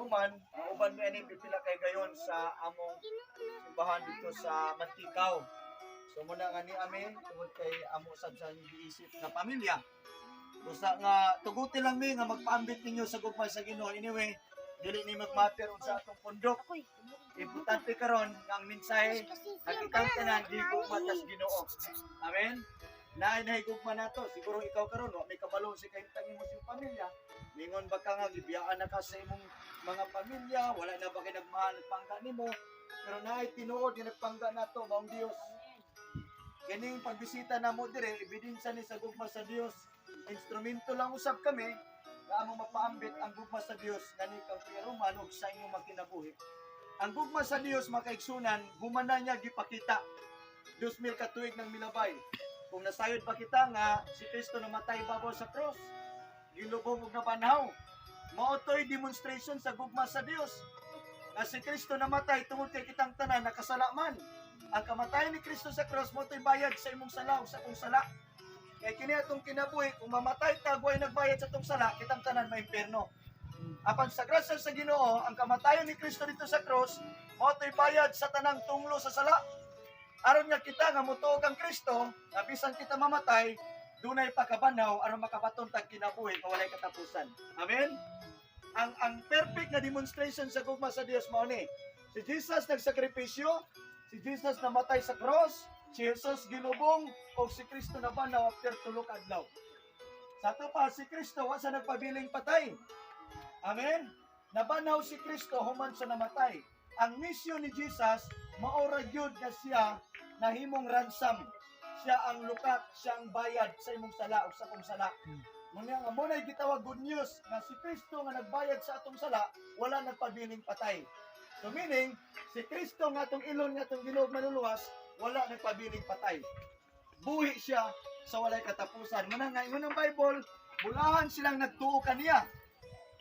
Roman, mauban mi ani pipila kay gayon sa among simbahan dito sa Manticao. So muna nga ni ami tungod kay amo sad sa giisip nga pamilya. Busa nga tuguti lang mi nga magpaambit ninyo sa gugma sa Ginoo. Anyway, dili ni magmatter unsa atong pundok. Importante karon nga ang mensahe nakitang tanan gigugma tas Ginoo. Amen. Naay nahigugma nato. Siguro ikaw karon wa may kabalo sa kahimtang imo sa pamilya. Mingon ba ka nga gibiyaan na ka sa imong mga pamilya, wala na ba kay nagmahal nagpangga nimo? Pero naay tinuod nga nagpangga nato, maong Dios. Kining pagbisita namo dire, ebidensya ni sa gugma sa Dios. Instrumento lang usab kami nga among mapaambit ang gugma sa Dios ngani kang Kuya Roman ug sa inyong magkinabuhi. Ang gugma sa Dios, mga kaigsunan, human na niya gipakita. 2000 ka tuig ng milabay. Kung nasayod pa kita nga si Kristo namatay babaw sa cross, gilubong ug nabanhaw. Mao to'y demonstration sa gugma sa Dios. Nga si Kristo namatay tungod kay kitang tanan nakasala man. Ang kamatayan ni Kristo sa cross mao to'y bayad sa imong sala ug sa akong sala. Kay kini atong kinabuhi, kung mamatay ta way nagbayad sa atong sala, kitang tanan maimpierno. Apan sa grasya sa Ginoo, ang kamatayan ni Kristo dito sa cross, mao to'y bayad sa tanang tunglo sa sala. Aron nga kita nga motuo kang Kristo, nga bisan kita mamatay, dunay pakabanhaw aron makabaton tag kinabuhi nga walay katapusan. Amen. Ang perfect na demonstration sa gugma sa Dios mao ni. Si Jesus nagsakripisyo, si Jesus namatay sa cross, si Jesus gilubong, o si Kristo nabanhaw after 3 ka adlaw. Sa ato pa, si Kristo wa sa nagpabiling patay. Amen? Nabanhaw si Kristo human sa namatay. Ang mission ni Jesus, mao ra gyud nga siya nahimong ransom. Siya ang lukat, siya ang bayad sa imong sala o sa akong sala. Muna nga mo na gitawag good news nga si Kristo nga nagbayad sa atong sala, wala nagpabiling patay. So meaning, si Kristo nga atong ilon nga atong Ginoo manluluwas, wala nagpabiling patay. Buhi siya sa walay katapusan. Muna nga ingon ng Bible, bulahan silang nagtuo kaniya.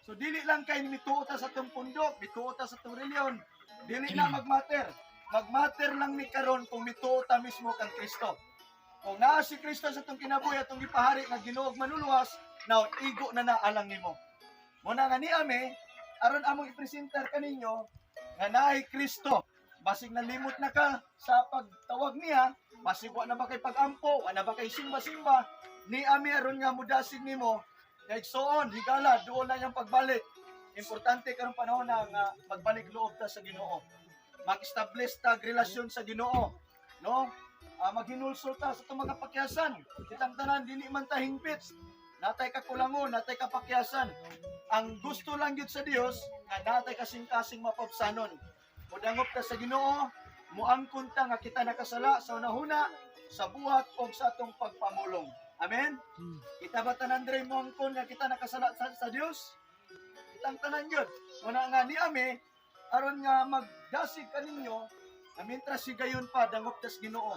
So dili lang kay mituo ta sa atong pundok, mituo ta sa atong reliyon. Dili na magmatter. Magmatter lang ni karon kung mituo ta mismo kang Kristo. Kung naa si Kristo sa atong kinabuhi, atong gipahari nga Ginoo ug manluluwas, now igo na na alang nimo. Muna nga ni ami aron among ipresentar kaninyo nga naay Kristo. Basig nalimot na ka sa pagtawag niya, basig wa na ba kay pagampo, wa na ba kay simba-simba, ni ami aron nga mudasig nimo nga igsoon, higala, duol na niyang pagbalik. Importante karong panahon na nga magbalik loob ta sa Ginoo. Mag-establish ta relasyon sa Ginoo, no? Maghinulsol ta sa itong mga pakyasan. Kitang tanan dili man ta hingpit. Natay kakulangon, natay kapakyasan. Ang gusto lang gyud sa Dios nga natay kasing-kasing mapabsanon. Mudangop ta sa Ginoo, muangkon ta nga kita nakasala sa unahuna, sa buhat o sa atong pagpamulong. Amen? Kita ba tanan diri moangkon nga kita nakasala sa Dios? Kitang tanan gyud. Muna nga ni ami aron nga magdasig kaninyo nga mintras si gayon pa, dangop tas Ginoo.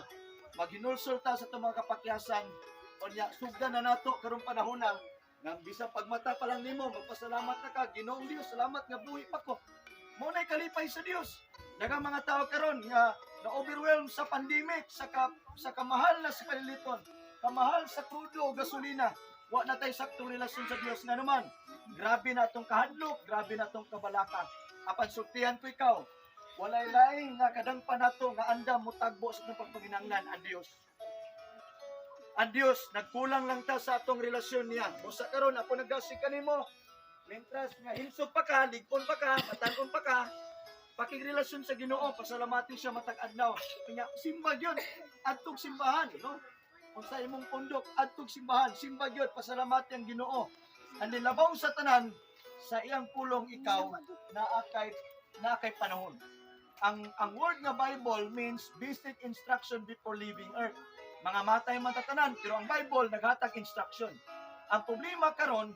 Maghinulsol ta sa atong mga kapakyasan. Unya sugdan na nato karong panahon na nga bisan pagmata pa lang nimo magpasalamat na ka, "Ginoong Dios, salamat nga buhi pa ko." Mao nay kalipay sa Dios. Daghang mga tao karon nga na overwhelm sa pandemic, sa kamahal na sa kaliliton, kamahal sa krudo o gasolina. Wa na tay saktong relasyon sa Dios nga naman. Grabe na atong kahadlok, grabe na atong kabalaka. Apan sultihan ko ikaw, walay laing nga kadangpan nato nga andam mutagbo sa atong pagpaginanglan, ang Dios. Ang Dios, nagkulang lang ta sa atong relasyon niya. Busa karon ako nagdasig kanimo, mientras nga hinsog pa ka, lig-on pa ka, batan-on pa ka, pakigrelasyon sa Ginoo, pasalamatin siya matag adlaw. Kanya simba gyud, adtog simbahan, no? Kung sa imong pundok, adtog simbahan, simba gyud, pasalamati ang Ginoo. Ang nilabaw sa tanan, sa iyang pulong ikaw naa kay panahon. Ang word nga Bible means basic instruction before leaving earth. Mga matay man tatanan, pero ang Bible naghatag instruction. Ang problema karon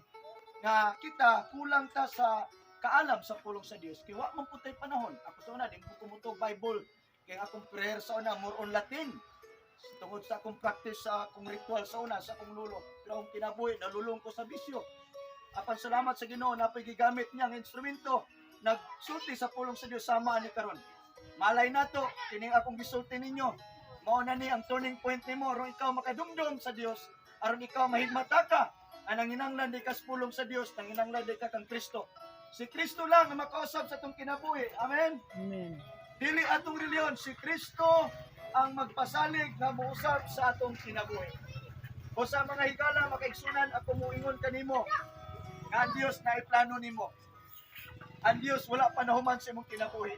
nga kita kulang ta sa kaalam sa pulong sa Dios. Kay wa man pud tay panahon. Ako sa una, di ko mutuo Bible. Kay akong prayer sa una more on Latin. Tungod sa akong practice sa akong ritual sa una sa akong lulo. Pero akong kinabuhi, nalulong ko sa bisyo. Apan salamat sa Ginoo, napoy gigamit niya ang instrumento nagsulti sa pulong sa Dios sama ani karon. Malay nato kining akong gisulti ninyo. Mao na ni ang turning point nimo aron ikaw makadumdum sa Dios, aron ikaw mahigmata ka. Ang nanginanglan di ka sa pulong sa Dios, nanginanglan di ka kang Kristo. Si Kristo lang ang makausab sa atong kinabuhi. Amen. Amen. Dili atong relihiyon, si Kristo ang magpasalig nga mousab sa atong kinabuhi. O sa mga higala, makaigsunan, ako moingon kanimo nga ang Dios na plano nimo. Ang Dios wala pa nahuman sa imong kinabuhi.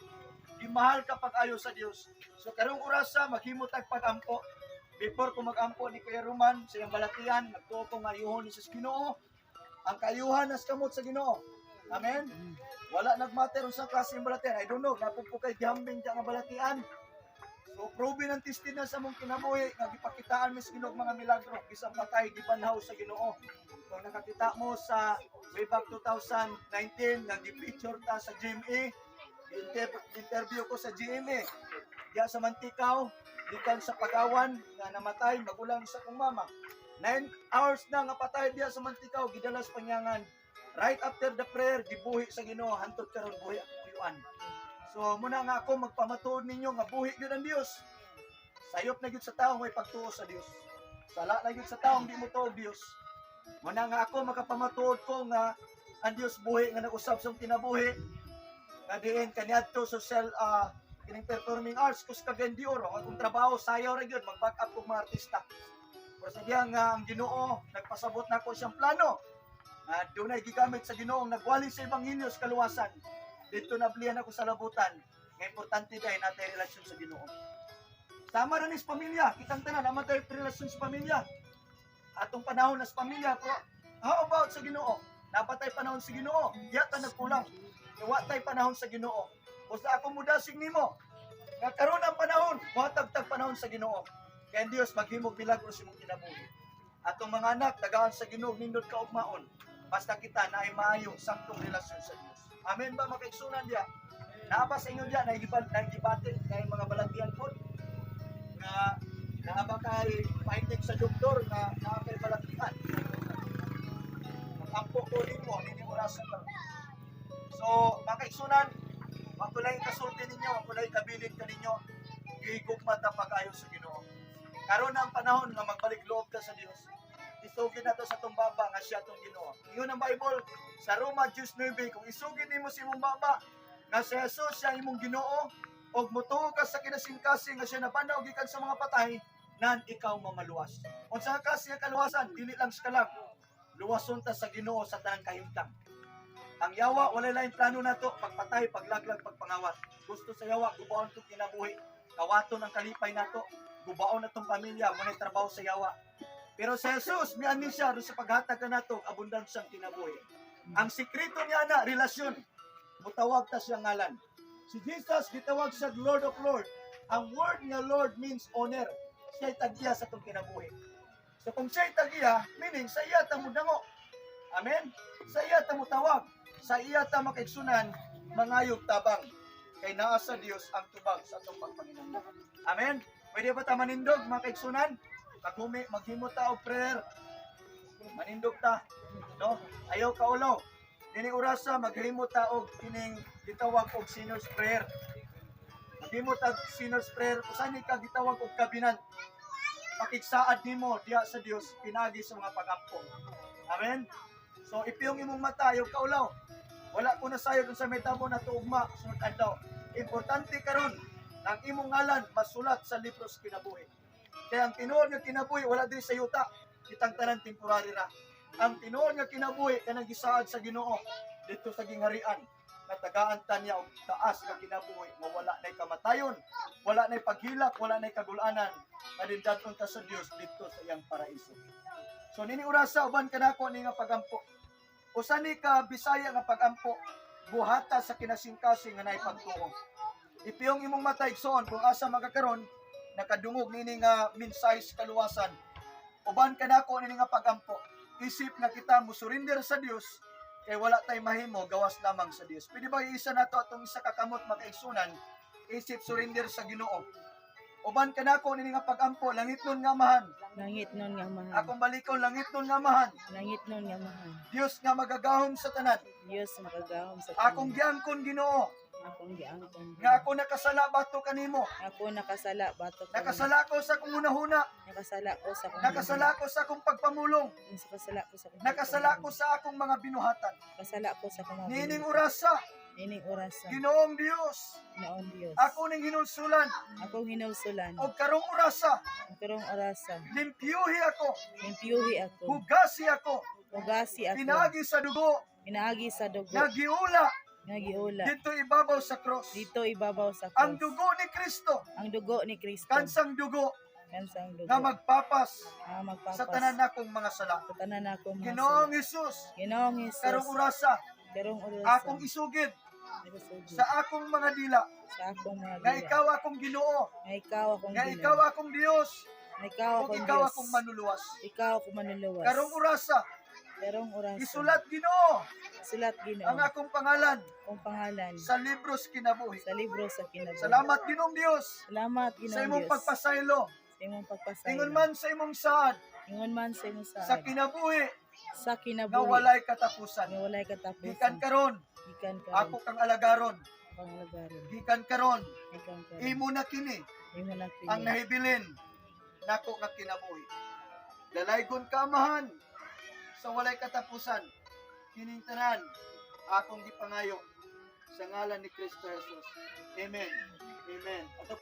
Gimahal ka pag-ayo sa Dios. So karong orasa, maghimo tag pag-ampo. Before ko mag-ampo ni Kuya Roman sa iyang balatian, nagtuo ko nga ayuhon ni sa Ginoo. Ang kaayuhan nas kamot sa Ginoo. Amen. Wala nagmatter unsa klase ng balatian. I don't know, naa po kay gihambing diya nga balatian. So proven ang tested na sa among kinabuhi nga gipakitaan mis Ginoo mga milagro, bisan patay gibanhaw sa Ginoo. Kung nakakita mo sa way back 2019 nga gi-feature ta sa GMA, interview ko sa GMA. Diya sa Manticao, gikan sa Pagawan nga namatay magulang sa kong mama. 9 hours na nga patay diya sa Manticao, gidala sa Pangyangan. Right after the prayer, gibuhi sa Ginoo, hantod karon buhi akong uyuan. So muna nga ako magpamatuod ninyo nga buhi gyud ang Dios. Sayop na gyud sa tawo may pagtuo sa Dios. Sala na gyud sa tawo di mo tuo Dios. Muna nga ako makapamatuod ko nga ang Dios buhi nga nag-usab sa kinabuhi nga diin kaniadto sa social kining performing arts kus Cagayan de Oro. Ang akong trabaho, sayaw ra gyud, mag-back up kog mga artista. Pero sa diya nga ang Ginoo nagpasabot nako siyang plano nga dunay gigamit sa Ginoo, nagwali sa ebanghelyo sa kaluwasan dito, nablihan ako sa labutan nga importante dahil natay relasyon sa Ginoo. Tama rin is pamilya. Kitang tanan, naman tayo relasyon sa pamilya. Atong panahon na sa pamilya, pero how about sa Ginoo? Napatay panahon sa Ginoo. Diya ta nagkulang. Wa tay panahon sa Ginoo. Basta ako mudasig nimo nga karon ang panahon, muhatag tag panahon sa Ginoo. Kay ang Dios maghimog milagro sa imong kinabuhi. Atong mga anak, tagaan sa Ginoo nindot kaugmaon. Basta kita naay maayong saktong relasyon sa Dios. Amen ba, makaigsunan diya? Naa ba sa inyo diya nagibati kay mga balatian po? Nga naa ba kay finding sa doktor nga naa kay balatian? Mag-ampo ko nimo nini orasan karon. So, makaigsunan, wa ko lang kasulti ninyo, wa ko lang kabilin kaninyo, gihigugma ta pag-ayo sa Ginoo. Karon na ang panahon nga magbalik loob ka sa Dios. Isugid nato sa atong baba nga siya atong Ginoo. Ingon ang Bible sa Roma 9, kung isugid nimo sa imong baba nga si Jesus siya imong Ginoo ug motuo ka sa kinasingkasing nga siya nabanhaw gikan sa mga patay, nan ikaw mamaluwas. Unsa ka siya kaluwasan? Dili lang sa kalag. Luwason ta sa Ginoo sa tanang kahimtang. Ang yawa walay laing plano nato, pagpatay, paglaglag, pagpangawat. Gusto sa yawa gubaon tong kinabuhi. Kawaton ang kalipay nato, gubaon natong pamilya, mo trabaho sa yawa. Pero sa Jesus, miani siya aron sa paghatag kanato abundansyang kinabuhi. Ang sikreto niya na relasyon. Mutawag ta siya ngalan. Si Jesus gitawag siya Lord of Lord. Ang word nga Lord means owner. Siya tag-iya sa atong kinabuhi. So kung siya tag-iya, meaning sa iya ta mudango. Amen? Sa iya ta mutawag. Sa iya ta makaigsunan, mangayog tabang. Kay naa sa Dios ang tubag sa atong pagpanginahanglan. Amen? Pwede ba ta manindog, mga kaigsunan? Maghumi, maghimo ta og prayer. Manindog ta. No? Ayaw kaulaw. Dini orasa, maghimo ta og kining gitawag og sinner's prayer. Maghimo ta og sinner's prayer usa ni ka gitawag og covenant. Pakigsaad nimo diha sa Dios pinagi sa mga pagampo. Amen. So ipiyong imong mata, ayaw kaulaw. Wala ko nasayod unsa may tamo na ugma sunod adlaw. Importante karon ang imong ngalan masulat sa libro sa kinabuhi. Kaya ang tinuod nga kinabuhi wala diri sa yuta, kitang tanan temporary ra. Ang tinuod nga kinabuhi kanang gisaad sa Ginoo dito sa gingharian nga tagaan ta niya og taas nga kinabuhi nga wala nay kamatayon, wala nay paghilak, wala nay kagulanan, madindaton ta sa Dios dito sa iyang paraiso. So nini orasa, uban kanako ni nga pagampo. Usa ni ka Bisaya nga pagampo, buhata sa kinasingkasing nga naay pagtuo. Ipiyong imong mata, igsoon, kung asa magakaron nakadungog nini nga mensahe sa kaluwasan. Uban kanako nini nga pagampo. Isip nga kita mo surrender sa Dios kay wala tay mahimo gawas lamang sa Dios. Pwede ba iisa nato atong isa ka kamot, makaigsunan, isip surrender sa Ginoo? Uban kanako nini nga pagampo, langitnon nga Amahan. Langitnon nga Amahan. Akong balikon, langitnon nga Amahan. Langitnon nga Amahan. Dios nga magagahom sa tanan. Dios makagahom sa tanan. Akong giangkon, Ginoo, Akong giangkon. nga ako nakasala batok kanimo. Ako nakasala batok kanimo. Nakasala ko sa akong hunahuna, Nakasala ko sa akong nakasala ko sa akong pagpamulong, Nakasala ko sa akong nakasala ko sa akong mga binuhatan. Nakasala ko sa akong mga Niining binuhatan. orasa, Niining orasa. Ginoong Dios, Ginoong Dios. ako ning hinulsulan Akong hinulsulan. og karong orasa, Ug karong orasa. limpyuhi ako, Limpyuhi ako. hugasi ako, Hugasi ako. pinaagi sa dugo Pinaagi sa dugo. nga giula Nga giula. didto ibabaw sa cross. Didto ibabaw sa cross. Ang dugo ni Kristo, Ang dugo ni Kristo. kansang dugo Kansang dugo. nga magpapas Nga magpapas. sa tanan nakong mga sala. Sa tanan nakong mga Ginoong sala. Hesus, Ginoong Hesus. karong orasa, Karong orasa. akong isugid Isugid. sa akong mga dila Sa akong mga nga dila. ikaw akong Ginoo, Nga ikaw akong nga Ginoo. ikaw akong Dios, Nga ikaw ug akong ikaw Diyos. akong manluluwas. Ikaw akong manluluwas. Karong orasa, Karong orasa. isulat, Ginoo, Sulat, Ginoo. ang akong pangalan Akong pangalan. sa libro sa kinabuhi. Sa libro sa kinabuhi. Salamat, Ginoong Dios, Salamat, Ginoong sa imong Diyos. pagpasaylo, Sa imong pagpasaylo. ingon man sa imong saad Ingon man sa imong saad. sa kinabuhi Sa nga kinabuhi. walay katapusan. Nga walay katapusan. Gikan karon, Gikan karon. ako kang alagaron. Kang alagaron. Gikan karon, Gikan karon. imo na kini Imo na kini. ang nahibilin nako nga kinabuhi. Dalaygon ka, Amahan, sa walay katapusan. Kining tanan akong gipangayo sa ngalan ni Kristo Jesus. Amen. Amen. Ato